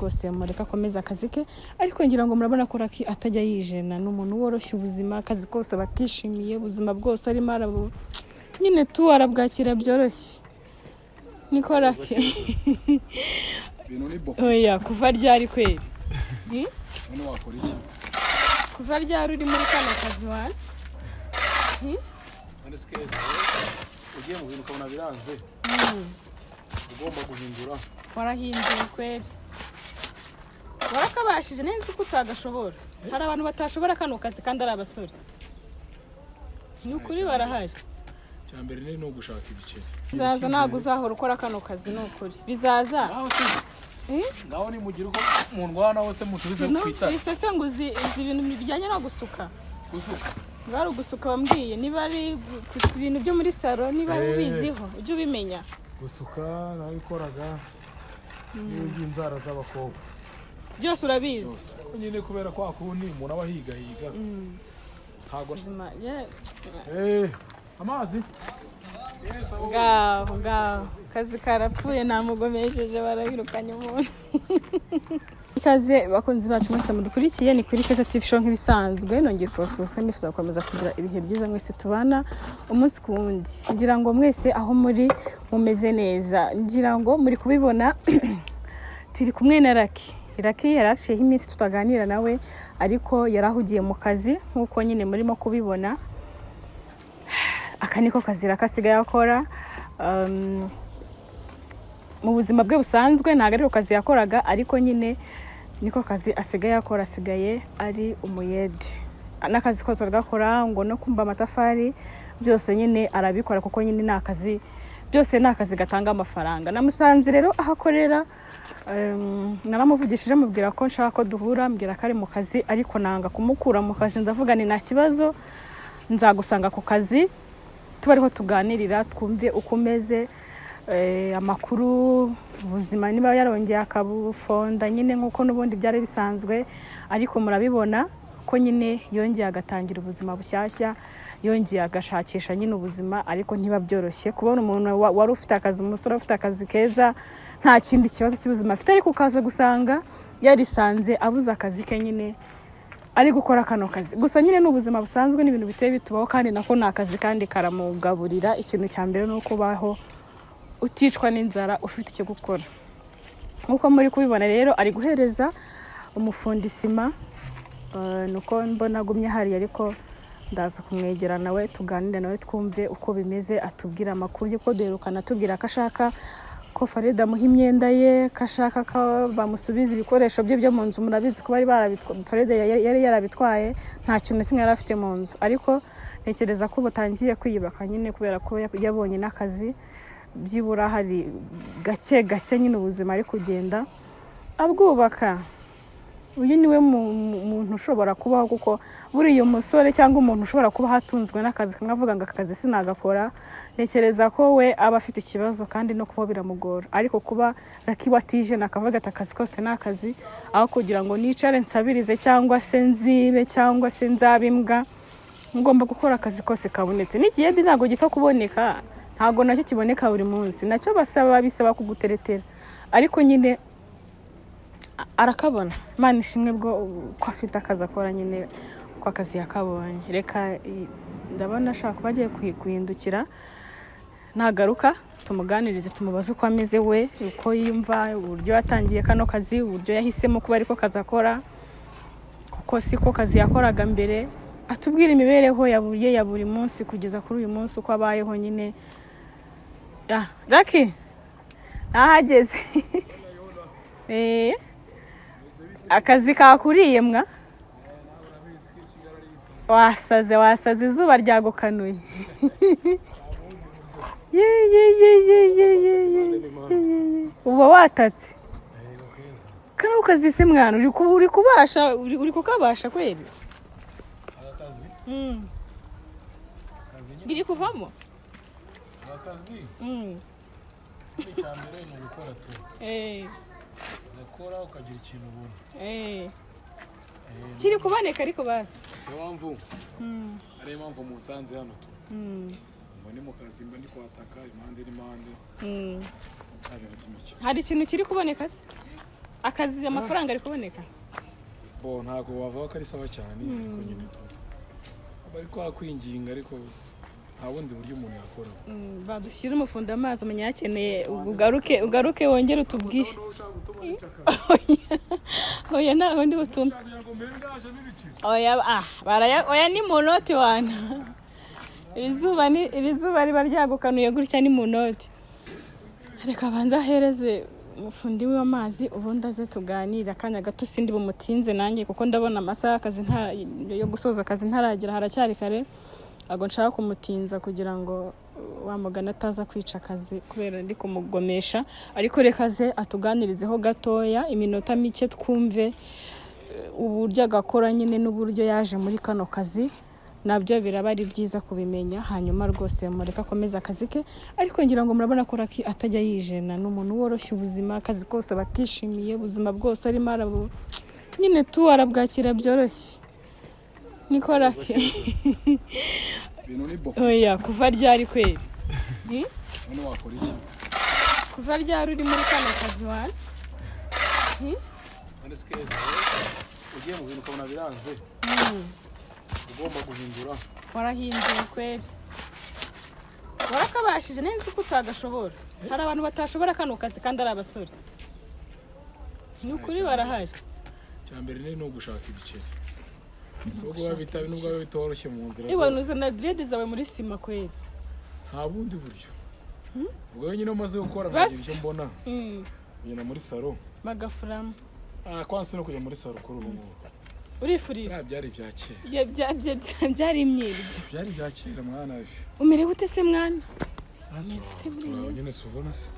Rwose mureke akomeze akazi ke, ariko ngira ngo murabona ko Lucky atajya yijena. Ni umuntu woroshya ubuzima, akazi kose bakishimiye, ubuzima bwose arimo arabu nyine tu arabwakira byoroshye. Niko Lucky. Ibintu ni bo. Oya, kuva ryari kweri? None wakora iki? Kuva ryari uri muri kano kazi wa? None se Keza, ugiye mu bintu ukabona biranze, ugomba guhindura. Warahinduye kweri, warakabashije. Nzi ko utagashobora. Hari abantu batashobora kano kazi kandi ari abasore, ni ukuri barahari. Icya mbere ni ugushaka ibiceri. Bizaza, ntabwo uzahora ukora kano kazi, ni ukuri bizaza. Naho se? Eh? Ngaho nimugira uko mundwana hose musubize ku itara. Numvise se ngo uzi ibintu bijyanye no gusuka? Gusuka? Niba ari ugusuka wambwiye, niba ari ibintu byo muri salon, niba Eh. ubiziho ujye ubimenya. Gusuka nabikoraga, n'iby'inzara z'abakobwa. Byose urabizi? Nyine kubera kwa kundi umuntu aba ahigahiga, ntabwo Ubuzima. Eh, amazi. Ngaho ngaho akazi karapfuye, namugomesheje, barabirukanye umuntu. Ikaze bakunzi bacu mwese mudukurikiye, ni kuri Keza TV Show nk'ibisanzwe. Nongeye kubasuhuza kandi nifuza gukomeza kugira ibihe byiza mwese tubana umunsi ku wundi. Ngira ngo mwese aho muri mumeze neza, ngira ngo muri kubibona turi kumwe na Lucky. Lucky yari aciyeho iminsi tutaganira nawe, ariko yari ahugiye mu kazi nk'uko nyine murimo kubibona. Aka niko kazi Lucky asigaye akora. Mu buzima bwe busanzwe ntabwo ariko kazi yakoraga, ariko nyine niko kazi asigaye akora. Asigaye ari umuyede n'akazi kose aragakora, ngo no kumva amatafari byose nyine arabikora, kuko nyine ni akazi, byose ni akazi gatanga amafaranga. Namusanze rero aho akorera. Naramuvugishije mubwira ko nshaka ko duhura, mbwira ko ari mu kazi, ariko nanga kumukura mu kazi. Ndavuga ni nta kibazo, nzagusanga ku kazi tuba ariho tuganirira, twumve uko umeze, amakuru, ubuzima, niba yarongeye akabufonda nyine nk'uko n'ubundi byari bisanzwe. Ariko murabibona ko nyine yongeye agatangira ubuzima bushyashya, yongeye agashakisha nyine ubuzima, ariko ntiba byoroshye kubona umuntu wari ufite akazi, umusore ufite akazi keza, nta kindi kibazo cy'ubuzima afite, ariko ukaza gusanga yarisanze abuze akazi ke nyine ari gukora kano kazi gusa. Nyine ni ubuzima busanzwe, ni ibintu biteye bitubaho, kandi nako ni akazi kandi karamugaburira. Ikintu cya mbere ni ukubaho uticwa n'inzara, ufite icyo gukora. Nk'uko muri kubibona rero, ari guhereza umufundi sima. Nuko mbona agumye hariya, ariko ndaza kumwegera nawe tuganire nawe, twumve uko bimeze, atubwire amakuru y'uko duherukana atubwira ko ashaka ko Farida amuha imyenda ye, ko ashaka ko bamusubiza ibikoresho bye byo mu nzu. Murabizi ko bari Farida yari yarabitwaye, nta kintu na kimwe yari afite mu nzu, ariko ntekereza ko batangiye kwiyubaka nyine kubera ko yabonye n'akazi, byibura hari gake gake nyine ubuzima ari kugenda abwubaka. Uyu niwe muntu ushobora kubaho, kuko buriya umusore cyangwa umuntu ushobora kuba atunzwe n'akazi kamwe avuga ngo aka kazi sinagakora, ntekereza ko we aba afite ikibazo kandi no kuba biramugora. Ariko kuba Lucky watije akavuga ati akazi kose ni akazi, aho kugira ngo nicare nsabirize cyangwa se nzibe cyangwa se nzabe imbwa, ngomba gukora akazi kose kabonetse. N'ikiyedi ntabwo gipfa kuboneka, ntabwo nacyo kiboneka buri munsi, nacyo basaba bisaba kuguteretera, ariko nyine arakabona. Imana ishimwe bwo ko afite akazi akora nyine, ko akazi yakabonye. Reka ndabona ashaka kuba agiye guhindukira. Nagaruka tumuganirize, tumubaze uko ameze we, uko yiyumva, uburyo yatangiye kano kazi, uburyo yahisemo kuba ariko kazi akora, kuko siko kazi yakoraga mbere. Atubwire imibereho ya buri ye ya buri munsi kugeza kuri uyu munsi, uko abayeho nyine. Ah, Lucky nahageze. Akazi kakuriye mwa, wasaze wasaze, izuba ryagukanuye. Ye ye ye ye ye ye ye ye ye, uba watatse kano kazi se mwana, uri kubasha, uri kukabasha kweri? Aka kazi, akazi nyine. Biri kuvamo. Aka kazi, icya mbere ni ugukora tu. Ugakora ukagira ikintu ubona. Kiri kuboneka ariko basi. Niyo mpamvu, ariyo mpamvu munsanze hano tu. Mba ndi mu kazi, mba ndi kwataka impande n'impande, nta bintu by'imikino. Hari ikintu kiri kuboneka se? Akazi, amafaranga ari kuboneka? Bo ntabwo wavuga ko ari sawa cyane, ariko nyine tu bari kwakwinginga, ariko nta bundi buryo umuntu yakora. Badushyire umufundo amazi, umenya yakeneye. Ugaruke, ugaruke wongere utubwire. Oya, nta bundi butumwa. Oya, ah, baraya. Oya, ni mu noti wana. Iri zuba, ni iri zuba riba ryagukanuye gutya, ni mu noti. Reka abanze ahereze umufundi w'amazi, ubundi aze tuganire akanya gato. Sindi bumutinze nanjye, kuko ndabona amasaha y'akazi yo gusoza akazi ntaragera, haracyari kare. Ntabwo nshaka kumutinza kugira ngo wa mugani ataza kwica akazi kubera ndi kumugomesha. Ariko reka aze atuganirizeho gatoya, iminota mike, twumve uburyo agakora nyine n'uburyo yaje muri kano kazi. Nabyo biraba ari byiza kubimenya. Hanyuma rwose mureke akomeze akazi ke. Ariko ngira ngo murabona ko Lucky atajya yijena, ni umuntu woroshya ubuzima. Akazi kose bakishimiye, ubuzima bwose arimo arabu nyine tu arabwakira byoroshye. Niko Lucky. Ibintu ni bo. Oya, kuva ryari kweri? None wakora iki? Kuva ryari uri muri kano kazi wana? None se keza, ugiye mu bintu ukabona biranze, ugomba guhindura. Warahinduye kweri, warakabashije. Nzi ko utagashobora. Hari abantu batashobora kano kazi kandi ari abasore, ni ukuri barahari. Cya mbere ni ugushaka ibiceri, nubwo biba bitoroshye mu nzira Iwe zose. uzana dread zawe muri sima kweri. Nta bundi buryo. Ubwo nyine umaze gukora nkagira Basi. icyo mbona, kugenda muri salo. Bagafuramo. Ah, kwansi no kujya muri salo kuri ubu ngubu. Urifurira. Biriya byari ibya kera. Byari imyiryo. Byari ibya kera, mwana. Umerewe ute se mwana? Umeze ute muri iyi Turaho minsi? nyine, si ubona se?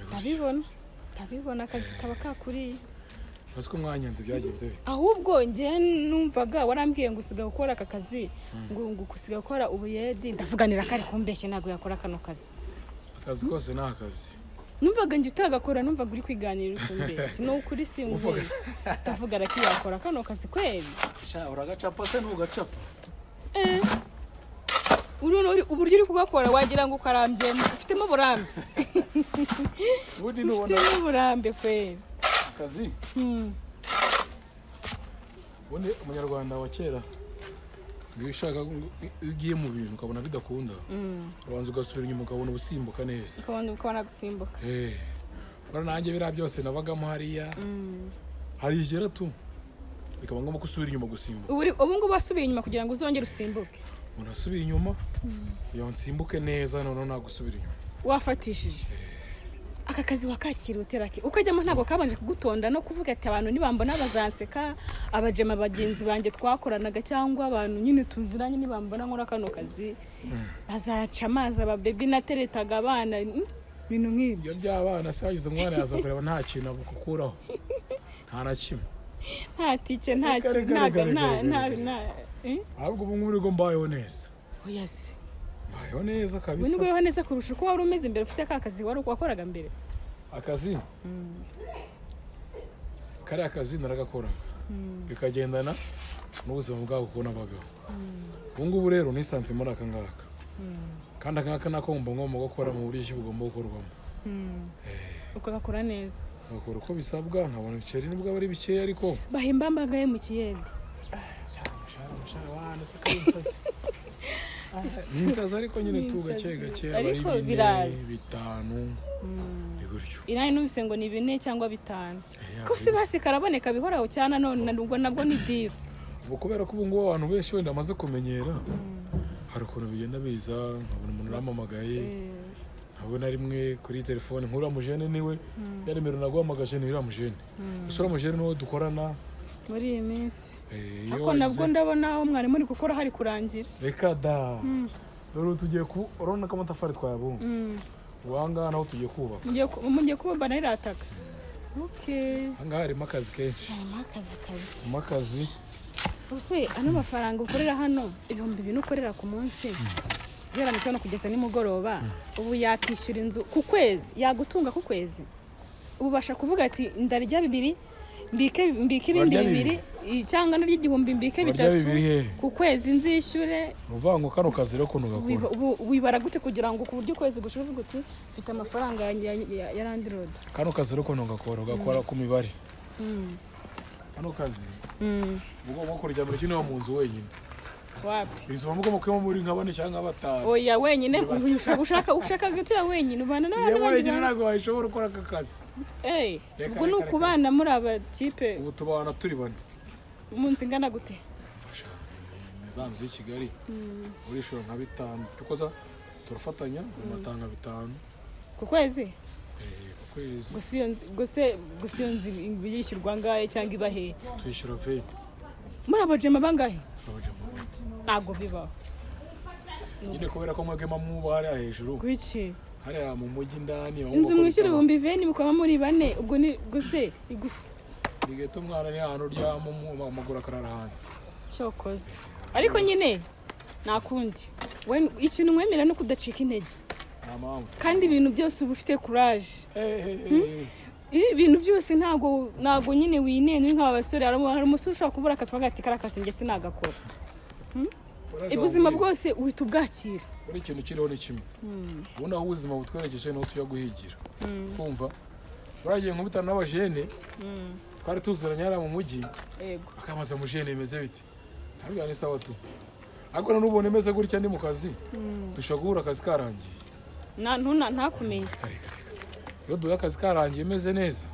Ndabibona, ndabibona, akazi kaba kakuriye. Uzi ko mwanyanze, byagenze bite? Ahubwo njye numvaga warambwiye ngo usigaye ukora aka kazi, ngo usigaye ukora ubuyedi. Ndavuganira ko ari kumbeshya, ntabwo yakora kano kazi. Akazi kose ni akazi. Numvaga njye utagakora, numvaga uri kwiganirira ukumbeshya. Ni ukuri, sinkubeshya. Ndavuga raki yakora kano kazi kweri? Sha, uragacapa se ntugacapa? Eh. Uburyo uri kugakora wagira ngo ukarambyemo, ufitemo uburambe. Ubundi nubona Ufitemo uburambe kweri. akazi, ubundi umunyarwanda wa kera, iyo ushaka, iyo ugiye mu bintu ukabona bidakunda, urabanza ugasubira inyuma ukabona ubusimbuka neza. Ukabona gusimbuka. Eh, urabona nanjye biriya byose nabagamo hariya, hari igera tu bikaba ngombwa ko usubira inyuma gusimbuka. Ubu ngubu wasubiye inyuma kugira ngo uzongere usimbuke. Umuntu asubiye inyuma kugira ngo nsimbuke neza, noneho nagusubira inyuma. Wafatishije aka kazi, wakakira uterake ukajyamo, ntabwo kabanje kugutonda no kuvuga ati abantu nibambona bazanseka, abajema bagenzi banjye twakoranaga cyangwa abantu nyine tuziranye nibambona nkora kano kazi bazaca amazi, ababebi nateretaga abana, ibintu nk'ibyo? Ibyo by'abana se, wagize umwana yaza kureba, nta kintu agukuraho, nta na kimwe. Nta tike, nta Reka, kintu, reka, nta reka, nta reka, nta reka. nta eh? Ahubwo ubu ngubu nibwo mbayeho neza. Oya se. Mbayeho neza Ubu kabisa. nibwo ubayeho neza kurusha uko wari umeze mbere, ufite ka kazi wari wakoraga mbere? Akazi, kariya kazi naragakoraga bikagendana n'ubuzima bwabo kuko nabagaho. Ubu ngubu rero nisanze muri aka ngaka, kandi aka ngaka nako mba ngomba gukora mu buryo ki bugomba gukorwamo. Ukagakora neza. Ngakora uko bisabwa, nkabona ibiceri nubwo aba ari bikeya, ariko Bahemba mbagaye mu kiyede? Umushahara wana se ko ari insazi, ni insazi, ariko nyine Ni tu insazi. gake gake aba ari Ariko 4, biraza. 5, ni gutyo. Inani numvise ngo ni 4 cyangwa 5. Eh, Ko se basi karaboneka bihoraho cyane none nubwo nabwo ni deal? Ubu kubera ko ubu ngubu abantu benshi wenda bamaze kumenyera, hari ukuntu bigenda biza, nkabona umuntu urampamagaye, nkabona rimwe kuri telefone nk'uriya mujene, niwe ya nimero naguhamagaje, ni uriya mujene gusa, uriya mujene niwe dukorana. Muri iyi minsi. Eh, iyo Ariko nabwo ndabona aho mwari muri gukora hari kurangira. Reka da, dore ubu tugiye ku, urabona ko amatafari twayabumba. Ubu aha ngaha naho tugiye kubaka. Mugiye kubumba nayo irataka, okay. Aha ngaha harimo akazi kenshi. Harimo akazi kazi. Harimo akazi. Ubuse ano mafaranga ukorera hano, 4000 ukorera ku munsi guhera mu gitondo kugeza nimugoroba, ubu yakishyura inzu ku kwezi, yagutunga ku kwezi? Ubu ubasha kuvuga ati ndarya bibiri mbike, mbike ibindi Warya bibiri? Cyangwa n'igihumbi mbike Urarya bitatu bibiri hehe? ku kwezi nzishyure. Ni ukuvuga ngo kano kazi rero ukuntu gakora, Wibara gute kugira ngo ku buryo ukwezi gushira uvuga uti mfite amafaranga yanjye ya landlord? Kano kazi rero ukuntu gakora, gakora ku mibare. Kano kazi uba ugomba kuryamira kino mu nzu wenyine. Wapi. Inzu muba mugomba kubamo muri nka bane cyangwa batanu. Oya, wenyine ushaka gutura wenyine, ubana Iyo n'abandi bandi wenyine bantu. ntabwo wayishobora gukora aka kazi. Eh, Reka, ubwo ni reka, reka. ukubana muri abatipe. Ubu tubana turi bane. Mu nzu ingana gute? Mfasha, ni za nzu y'i Kigali, urishura nka bitanu, tukoza turafatanya umatanga bitanu. Ku kwezi? Eh, ku kwezi. Gusa iyo nzu yishyurwa angahe cyangwa iba hehe? Tuyishyura 20. Muri abajema bangahe? Abajama bane. Ntabwo bibaho. Nyine kubera ko mwebwe muba hariya hejuru, Kuki? hariya mu mujyi indani bamwe Inzu bakora mwishyura ibitabo. 20,000 mukaba muri bane, ubwo ni gusa Ni geto mwana, ni ahantu uryama amaguru akarara hanze. Cyokoze ariko nyine nta kundi. We ikintu mwemera no kudacika intege. Nta mpamvu. Kandi ibintu byose uba ufite courage. Eh, eh, eh. Ibintu byose ntabwo nyine winena uri nk'aba basore. Hari umusore ushobora kubura akazi akavuga ati kariya kazi njye sinagakora. Uraje Ubuzima wambwira. bwose uhita ubwakira. Buri ikintu kiriho ni kimwe, ubundi aho ubuzima butwerekeje niho tujya guhigira. Kumva uragiye nkubitana n'abajene twari tuziranye hariya mu mujyi, Yego. bakamaze mujene bimeze bite, ntabwo ni sawa tu, ariko none ubona imeze gutya ndi mu kazi, dushobora guhura akazi karangiye. Ntakumenye. Reka, reka, reka, iyo duhuye akazi karangiye imeze neza.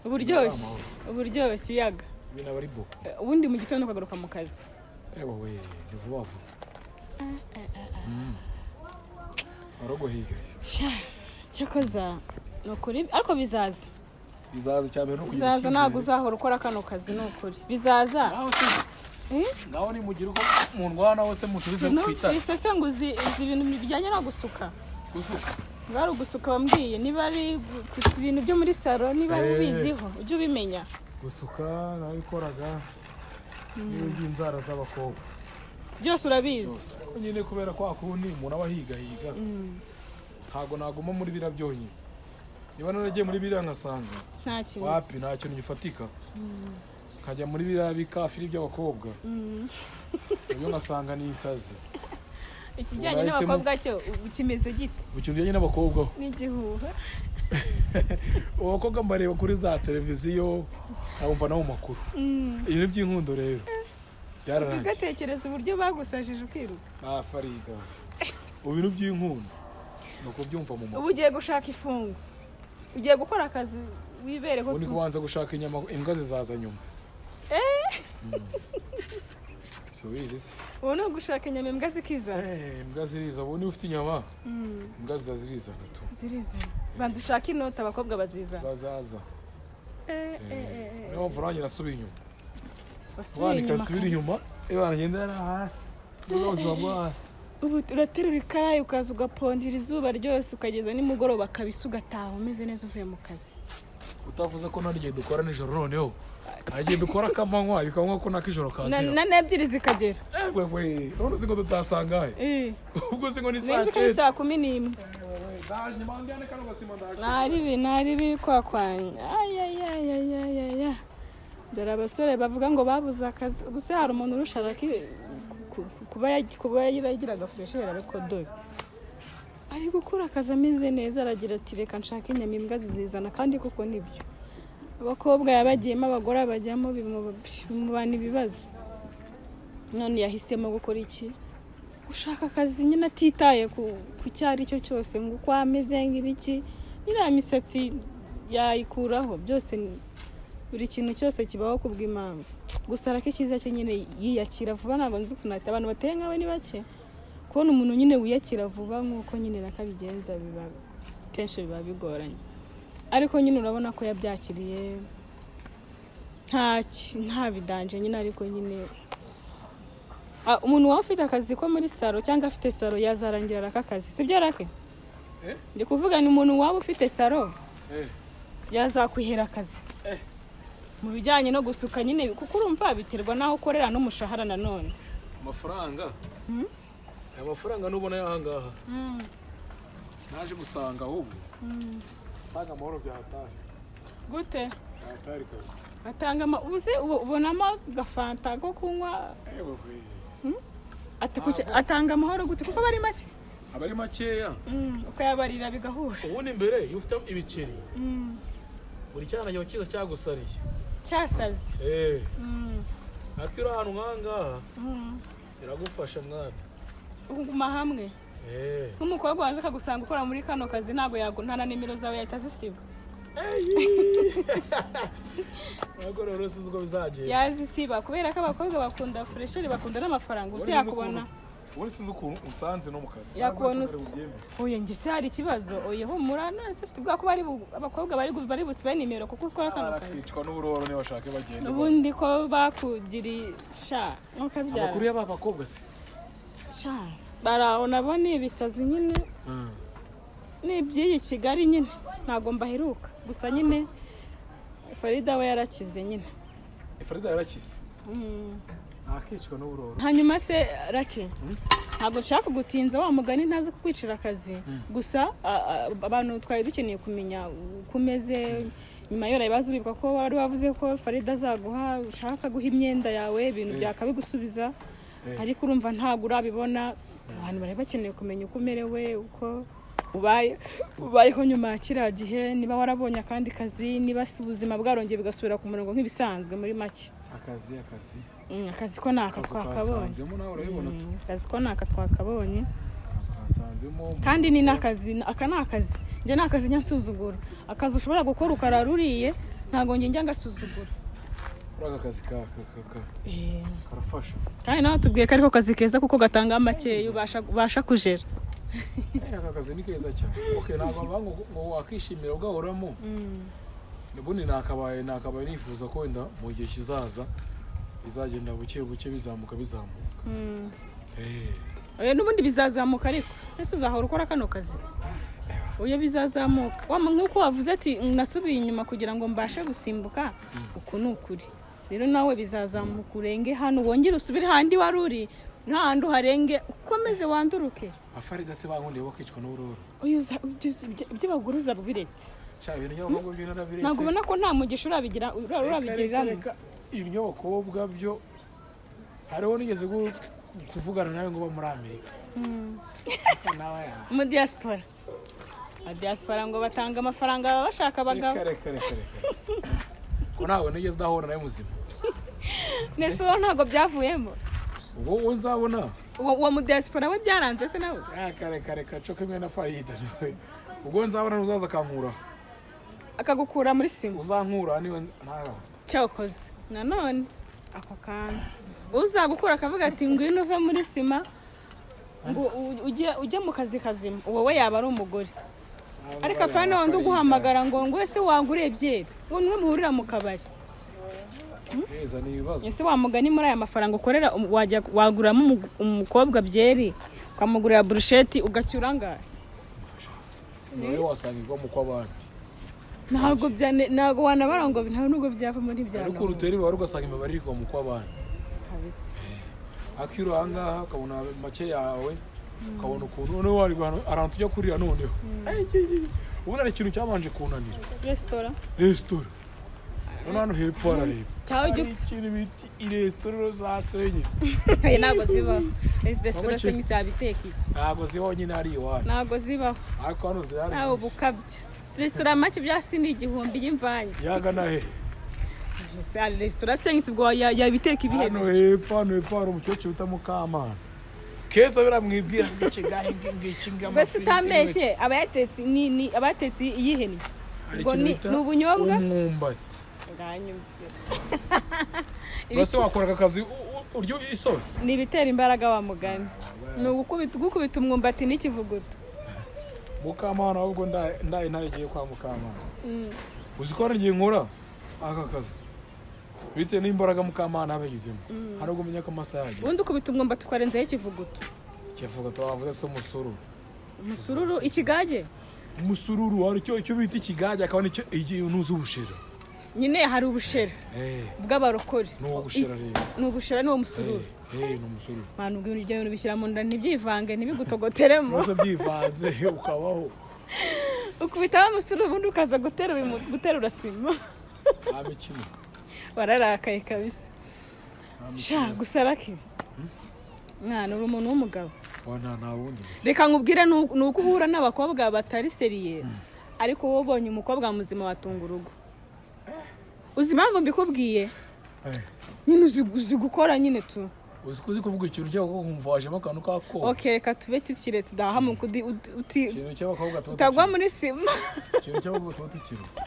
Uburyoshye uyaga. Ibintu aba ari boko. Ubundi mu gitondo ukagaruka mu kazi. Ewa we, ni vuba vuba. Waraguhiga. Sha, cyakoza ni ukuri, ariko bizaza. Bizaza, cya mbere ni ukugira Bizaza, ntabwo icyizere. uzahora ukora kano kazi, ni ukuri bizaza. Naho se, Eh? naho nimugira uko mundwana hose musubize ku itara. Numvise se ngo uzi ibintu bijyanye no gusuka? Gusuka. Niba ari ugusuka wambwiye, niba ari ibintu byo muri salo, niba Eh. ubiziho ujye ubimenya. Gusuka nabikoraga, niba by'inzara z'abakobwa. Byose urabizi. Ariko nyine kubera kwa kundi umuntu aba ahigahiga, ntabwo naguma muri biriya byonyine. Niba naragiye muri biriya nkasanga Nta kintu. wapi, nta kintu gifatika, nkajya muri biriya bikafiri by'abakobwa nabyo ngasanga ni insazi. Ikijyanye Ubu nahisemo- n'abakobwa cyo ubu kimeze gite? Mu kintu kijyanye n'abakobwa ho, N'igihuha. abakobwa mbareba kuri za televiziyo, nkumva no mu makuru. Ibintu by'inkundo rero byararangiye. Tugatekereza uburyo bagusajije ukiruka. Ah, Farida, ubu bintu by'inkundo ni ukubyumva mu Ubu makuru. ugiye gushaka ifungo, ugiye gukora akazi wibereho. Ubu ni Tu kubanza gushaka inyama, imbwa zizaza nyuma. Si ubizi se? Ubu ni ugushaka inyama, imbwa zikizana. Eh, imbwa ziriza. Ubu niba ufite inyama, imbwa ziza zirizana tu. Zirizana, banza ushake inoti, abakobwa bazizana. Bazaza. Eh, eh, eh, eh. Niyo mpamvu nanjye nasubiye inyuma. Wasubiye Wanika inyuma nsubira kabisa. inyuma, ebana ngenda hasi n'ubuzima bwo hasi. Ubu uraterura ikarayi ukaza ugapondera izuba ryose, ukageza nimugoroba kabisa, ugataha umeze neza uvuye mu kazi. Utavuze ko nta n'igihe dukora nijoro, noneho hari igihe dukora akamanywa bikaba ko n'akijoro kazira. Na n'ebyiri zikagera. Ewe we, none uzi ngo tutasangahe? Eh, Ubwo uzi ngo ni saa nzi ko ari 9? 11:00. Ndaje mandiyane kano gasima, ndaje. Ntaribi kwakwanya, ayayayayaya, dore abasore bavuga ngo babuze akazi. Gusa hari umuntu urusha Lucky kuba yagiraga fraîcheur, ariko dore ari gukora akazi ameze neza, aragira ati reka nshake inyama, imbwa zizizana. Kandi koko nibyo, abakobwa yabagiyemo, abagore abajyamo, bimubana ibibazo. None yahisemo gukora iki? Gushaka akazi nyine atitaye ku cyo ari cyo cyose, ngo uko ameze nk'ibiki, iriya misatsi yayikuraho byose. Buri kintu cyose kibaho ku bw'impamvu. Gusa ariko icyiza cye nyine yiyakira vuba. Ntabwo nzi ukuntu ati abantu bateye nkawe ni bake. Kubona umuntu nyine wiyakira vuba nk'uko nyine nakabigenza biba kenshi biba bigoranye, ariko nyine urabona ko yabyakiriye nta bidanje nyine. Ariko nyine umuntu waba ufite akazi ko muri salo cyangwa afite salo yazarangira araka akazi, sibyo rake? Eh? Ndi kuvuga ni umuntu waba ufite salo Eh, yazakwihera akazi Eh. mu bijyanye no gusuka nyine, kuko urumva biterwa n'aho ukorera n'umushahara nanone. Amafaranga, aya mafaranga nubona y'ahangaha naje gusanga ahubwo tanga amahoro byahataje. Gute? Atari kabisa. Atanga ubuze ubonamo agafanta ko kunywa. Ewe we. Ati atanga amahoro gute kuko bari make? Aba ari makeya. Ukayabarira bigahura. Ubundi mbere iyo ufite ibiceri, buri cyana kiba kiza cyagusariye. Cyasaze. Ariko iyo uri ahantu nk'ahangaha biragufasha, mwana. Ukuguma hamwe. Nk'umukobwa waza akagusanga ukora muri kano kazi, ntabwo nta na nimero zawe yahita azisiba. Ntabwo rero sinzi uko bizagenda. Yazisiba kubera ko abakobwa bakunda fraîcheur, bakunda n'amafaranga. Uzi yakubona. Ubundi sinzi ukuntu unsanze no mu kazi. Yakubona. Ntabwo bubyemere. Oya, njye se hari ikibazo? Oya, humura. None se ufite ubwoba ko abakobwa bari busibe nimero kuko ukora kano kazi? Barakicwa n'uburoro, niba bashaka bagende. N'ubundi ko bakugiri sha ntukabyara. Amakuru y'aba bakobwa se? Sha, baraho nabo ni ibisazi nyine. Ni iby'iyi Kigali nyine, ntabwo mbaheruka. Gusa nyine Farida we yarakize nyine. Farida yarakize, ntakicwa n'uburoro. Hanyuma se Rake, ntabwo nshaka kugutinza, wa mugani ntazi kukwicira akazi. Gusa abantu twari dukeneye kumenya uko umeze nyuma yo ibibazo. Uribuka ko wari wavuze ko Farida azaguha, ushaka guha imyenda yawe, ibintu byakabigusubiza, ariko urumva ntabwo urabibona. Abantu bari bakeneye kumenya uko umerewe, uko ubaye, ubayeho nyuma ya kiriya gihe, niba warabonye akandi kazi, niba si ubuzima bwarongeye bugasubira ku murongo nk'ibisanzwe muri make. Akazi, akazi. Akazi ko ni aka Akazi twakabonye. kansanzemo, nawe urabibona tu. Akazi ko ni aka twakabonye. Akazi kansanzemo. Kandi ni n'akazi, aka ni akazi, njye ni akazi njya nsuzugura. Akazi ushobora gukora ukarara uriye, ntabwo njye njya ngasuzugura. Kuri aka kazi ka ka ka ka karafasha. Kandi nawe tubwiye ko ariko kazi keza kuko gatanga makeya, ubasha kujera. Aka kazi ni keza cyane. Okay, ntabwo bavuga ngo wakishimira ugahoramo. Ubundi nakabaye nifuza ko wenda mu gihe kizaza bizagenda buke buke, bizamuka bizamuka. Oya, n'ubundi bizazamuka, ariko ese uzahora ukora kano kazi? Oya, bizazamuka. Wama nk'uko wavuze ati nasubiye inyuma kugira ngo mbashe gusimbuka, uku ni ukuri. Rero nawe bizazamuka, urenge hano, wongere usubire handi wari uri, n'ahandi uharenge, ukomeze wanduruke. Afarida se bankundiye bakicwa n'uburoro. Oya, ibyo bagura uzaba ubiretse. Sha, ibintu by'abakobwa byo narabiretse. Ntabwo ubona ko nta mugisha urabigira urabigiriramo? Reka, ibintu by'abakobwa byo, hariho nigeze kuvugana nawe ngo uba muri Amerika. Ariko nawe ya Mu diaspora, diaspora ngo batanga amafaranga, baba bashaka abagabo. Reka, reka, reka, reka, ko ntawe nigeze ndahura nawe muzima. Nese uwo ntabwo byavuyemo? Ubwo uwo nzabona. Uwo mu diaspora we byaranze se nawe? Reka, reka, reka, co kimwe na Farida nawe, ubwo nzabona uzaza akankura. Akagukura muri sima. Uzankura niwe nta Cyokoze nanone ako kantu, uzagukura akavuga ati ngwino uve muri sima ngo ujye mu kazi kazima, uwo we yaba ari umugore. Ariko apana wundi uguhamagara ngo ese wanguriye byeri, ngo niwe muhurira mu kabari. Neza, ni ibibazo. Ese wa mugani, muri aya mafaranga ukorera wajya waguramo umukobwa byeri, ukamugurira burusheti, ugacyura angahe? Nawe wasanga igwa mu kw'abandi. Ntabwo byane, ntabwo wanabara ngo nta nubwo byavamo, ntibyana. Ariko urutera imibare ugasanga imibare iri kuva mu kw'abandi. Kabisa. Ariko iyo uri ahangaha ukabona make yawe, ukabona ukuntu noneho wari ahantu tujya kurira noneho. Ay, ay, ay. Ubundi hari ikintu cyabanje kunanira. Resitora. Resitora. Noneho hano hepfo harareba. Cyangwa ujya Hari ikintu bita iresitora zasenyutse. Oya, ntabwo zibaho resitora. Waba Senyisi yabiteka iki? Ntabwo zibaho nyine, hari iwanyu. Ntabwo zibaho. Ariko hano zirahari. Nawe ubukabya, resitora make byasi ni 1000 y'imvange. Yagana he? Ese resitora senyisi ubwo yabiteka ibihe? Hano hepfo hari umukecuru bita Mukamana Keza, biramwibwira ngo i Kigali ngiki. Mbese utambeshye, aba yatetse ni aba yatetse iyihennye. Hari Ubwo ikintu ni bita ni ubunyobwa. Umwumbati. Nganyumvira. Urase wakora aka kazi urya isosi? Ni ibitera imbaraga, wa mugani, ni ugukubita umwumbati n'ikivuguto. Mukamana, ahubwo ndaye ntarigiye kwa Mukamana. Uzi ko hari igihe nkora aka kazi bitewe n'imbaraga Mukamana abigizemo, hari ubwo umenya ko amasaha yageze. Ubundi ukubita umwumbati ukarenzaho ikivuguto. Kivuguto wavuze se umusururu? Umusururu, ikigage. Umusururu, hari icyo bita ikigage, akaba nicyo ikintu z'ubushera. Nyine hari ubushera bw'abarokore. Ni ubushera rero. Ni ubushera, ni uwo musururu. Ni umusururu. Abantu, ubwo ibyo bintu bishyira mu nda ntibyivange, ntibigutogoteremo. Byose byivanze ukabaho. Ukubitaho umusururu, ubundi ukaza guterura sima. Nta mikino. Wararakaye kabisa. Nta Sha. mikino. Gusa Lucky mwana, uri umuntu w'umugabo. Wa, nta wundi. Reka nkubwire, ni uko uhura n'abakobwa batari sérieux, ariko wowe ubonye umukobwa muzima watunga urugo. Uzi impamvu mbikubwiye? Nyine uzi gukora nyine tu. Uzi ko uzi kuvuga ikintu cy'abakobwa nkumva wajemo akantu k'akoba. Ok, reka tube tukiretse dahamuka uti Ikintu cy'abakobwa tuba utagwa tukiretse. muri sima. Ikintu cy'abakobwa tuba tukiretse.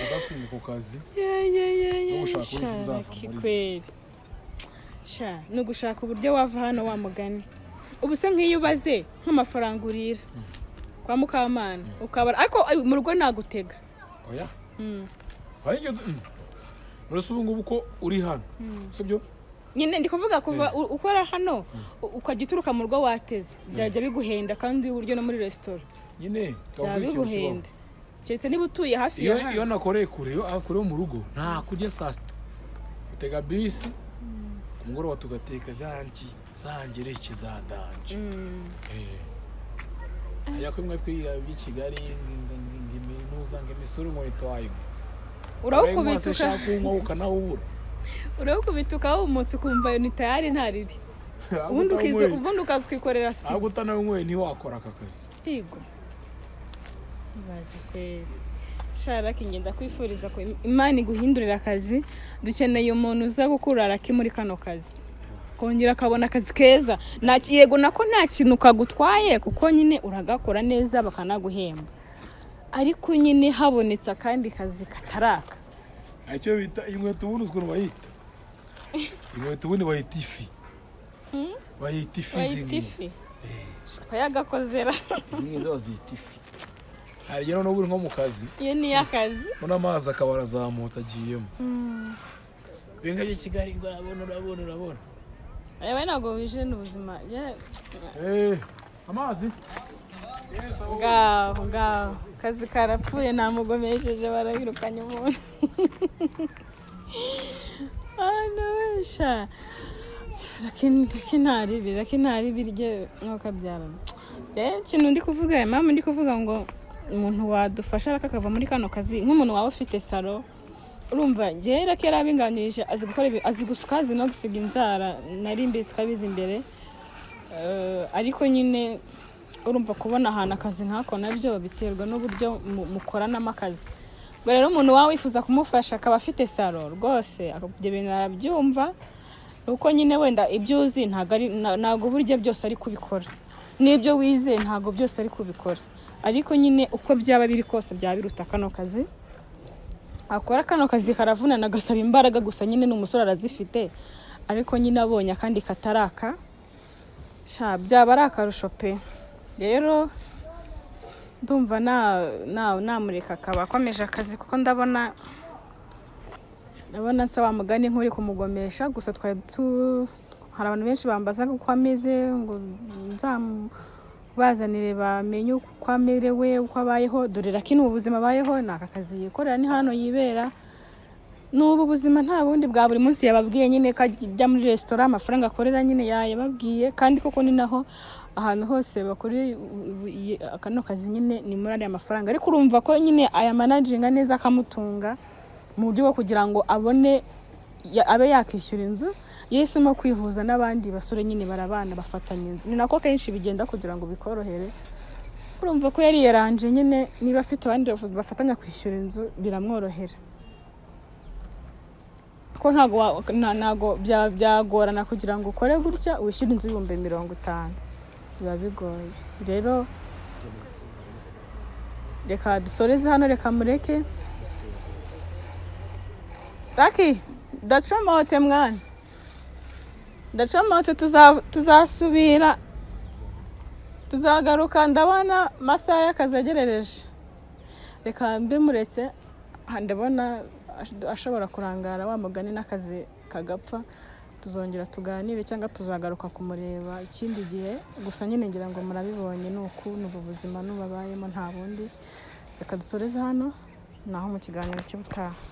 Ugasinga ku kazi. Ye. No gushaka uburyo Sha, uzava Lucky muri kweri sha, ni ugushaka uburyo wava hano wa mugani. Ubu se nk'iyo ubaze nk'amafaranga urira kwa Mukamana ukabara, ariko mu rugo nagutega. Oya. Hari igihe uretse ubu ngubu ko uri hano, sibyo? Nyine ndi kuvuga kuva ukora hano, ukajya uturuka mu rugo wateze, byajya biguhenda, kandi uburyo no muri resitora Nyine byaba tubabwira ikintu kibaho. biguhenda, keretse niba utuye hafi Iyo ya iyo hano. nakoreye kure, iyo kure yo mu rugo, nta kurya saa sita, utega bisi ku mugoroba, tugateka za nki za ngereki za danger. Ajya kumwe twiga by'i Kigali ngo iminuza ngo imisuru ngo ntitwayinywa. Urawukubita se shaka kunywa ukanawubura. Urawukubita ukawumutsa, ukumva ni tayari, nta ribi, ubundi ukiza, ubundi ukaza ukikorera sima. Ahubwo utanawunyweye ntiwakora aka kazi. Yego, ibaze kweri. Sha Lucky, ngenda kwifuriza ko Imana iguhindurira akazi. Dukeneye umuntu uza gukura Lucky muri kano kazi, kongera akabona akazi keza. Yego, nako nta kintu kagutwaye, kuko nyine uragakora neza bakanaguhemba, ariko nyine habonetse akandi kazi kataraka. Icyo bita inkweto, ubundi uzi ukuntu bayita inkweto? Ubundi bayita ifi, bayita ifi izi Bayita ngizi. ifi ko yagakozera. Izi ngizi bazita ifi. Hari igihe noneho uri nko mu kazi, Iyo ni iy'akazi. none amazi akaba arazamutse agiyemo. Ibintu by'i Kigali ngo urabona, urabona, urabona. Yewe, ntabwo wije n'ubuzima. Amazi. Ngaho ngaho akazi karapfuye, namugomesheje, barabirukanye umuntu. Hano sha, Lucky ntaribi, Lucky ntaribi rye nk'uko abyarana. Ikintu ndi kuvuga, impamvu ndi kuvuga ngo umuntu wadufasha Lucky akava muri kano kazi, nk'umuntu waba ufite salon. Urumva njyewe Lucky yarabinganirije, azi gukora ibi, azi gusuka, azi no gusiga inzara, nari mbizi ko abizi imbere. Ariko nyine urumva kubona ahantu akazi nk'ako nabyo biterwa n'uburyo mukoranamo akazi. Ubwo rero umuntu waba wifuza kumufasha akaba afite salon rwose, ibyo bintu arabyumva. Uko nyine wenda ibyo uzi ntabwo ari ntabwo burya byose ari kubikora, n'ibyo wize ntabwo byose ari kubikora, ariko nyine uko byaba biri kose byaba biruta kano kazi akora. Kano kazi karavunana, gasaba imbaraga, gusa nyine ni umusore arazifite, ariko nyine abonye akandi kataraka sha byaba ari akarusho pe. Rero ndumva namureka akaba akomeje akazi, kuko ndabona nsa wa mugani nk'uri kumugomesha. Gusa twari tu hari abantu benshi bambazaga uko ameze, ngo nzamubazanire bamenye uko amerewe, uko abayeho. Dore Lucky ni ubuzima abayeho, ni aka kazi yikorera, ni hano yibera, ni ubu buzima, nta bundi bwa buri munsi. Yababwiye nyine ko ajya muri resitora, amafaranga akorera nyine yayababwiye, kandi koko ni naho ahantu hose bakora kano kazi nyine ni muri ariya mafaranga. Ariko urumva ko nyine aya managinga neza akamutunga mu buryo bwo kugira ngo abone abe yakishyura inzu. Yahisemo kwihuza n'abandi basore nyine, barabana, bafatanya inzu. Ni nako kenshi bigenda kugira ngo bikorohere. Urumva ko yari yaranje nyine, niba afite abandi bafatanya kwishyura inzu biramworohera, ko ntabwo ntabwo byagorana kugira ngo ukore gutya wishyure inzu 50,000, biba bigoye. Rero reka dusoreze hano, reka mureke Lucky. Ndacomotse mwana, ndacomotse, tuzasubira, tuzagaruka. Ndabona amasaha y'akazi agerereje, reka mbe muretse. Aha ndabona ashobora kurangara wa mugani n'akazi kagapfa. Tuzongera tuganire cyangwa tuzagaruka kumureba ikindi gihe. Gusa nyine ngira ngo murabibonye, ni uku, ni ubu buzima n'ubabayemo, nta bundi. Reka dusoreze hano, naho mu kiganiro cy'ubutaha.